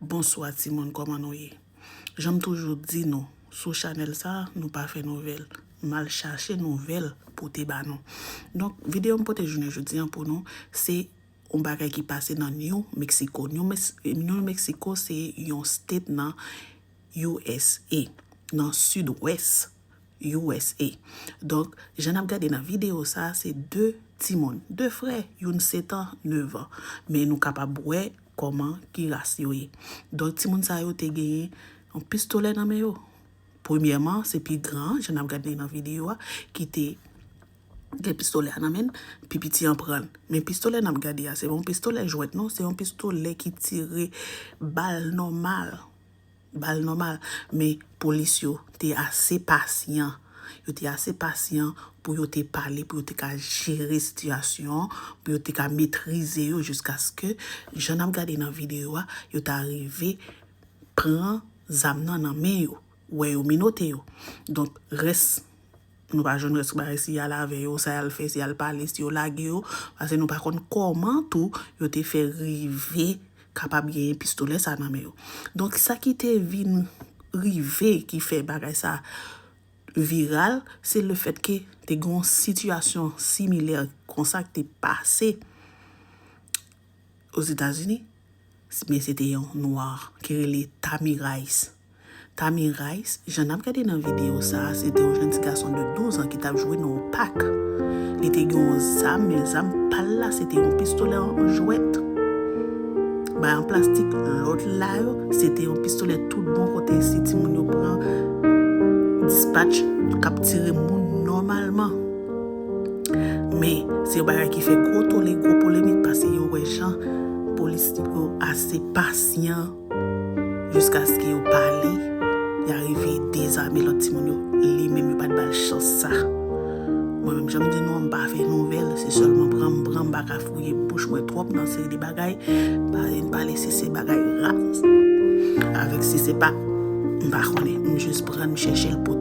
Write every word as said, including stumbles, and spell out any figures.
Bonswa timoun, kòman nou ye? Jan m toujou di nou, sou chanèl sa, nou pa fè nouvèl. M al chache nouvèl pote ba nou. Donk, videyo m pote jounen jodi an pou nou, se yon bagay ki pase nan New Mexico. New Mex-, New Mexico se yon state nan U S A, nan sidwès U S A. Donk, jan n ap gade nan videyo sa, se de timoun, de frè, youn sèt an, nèf an. Men nou kapab wè kòman ki ras yo ye. Donk, timoun sa yo te genyen yon pistolè nan men yo. Premyèman, se pi gran an, jan n ap gade nan videyo a, ki te gen pistolè a nan men l, pi piti an pran l. Men pistolè n ap gade a, se pa yon pistolè jwèt non, se yon pistolè ki tire bal nòmal. Bal nòmal. Men polis yo te ase pasyan. Yo te ase pasyan pou yo te pale, pou yo te ka jere sitiyasyon an, pou yo te ka metrize yo jiskaske, jan n ap gade nan videyo a, yo ta rive pran zam nan nan men yo, wè yo menote yo. Donk, rès, nou pa jwenn rès bagay, si y al avè yo, sa y al fè, si y al pale, si yo lage yo, paske nou pa konn kòman tou yo te fè rive kapab genyen pistolè sa nan men yo. Donk, sa ki te vin rive ki fè bagay sa viral, se lefèt ke te gen yon sitiyasyon similè konsa ki te pase Ozetazini, men se te yon nwa ki rele Tammy Rice. Tammy Rice, jan n ap gade nan videyo sa a, se te yon jèn ti gason de douz an ki t ap jwe nan yon pak. Li te gen yon zam, men zam pa l la, se te yon pistolè an jwèt. Bay an plastik, lòt la yo, se te yon pistolè tout bon kote si timoun yo pran dispatch k ap tire moun nòmalman. Men, se yon bagay ki fè gwo tole, gwo polemik, paske yo wè jan polis yo ase pasyan jiskaske yo pale, y arive dezame lòt timoun yo. Li menm, yo pa t ba l chans sa. Mwen menm, jan m di nou an, m pa fè nouvèl, se sèlman pran m pran, m pa ka fouye bouch mwen twòp nan seri de bagay. Pa vin pale si se bagay ras avèk si se pa, m pa konnen. M jis pran, m chèche l pou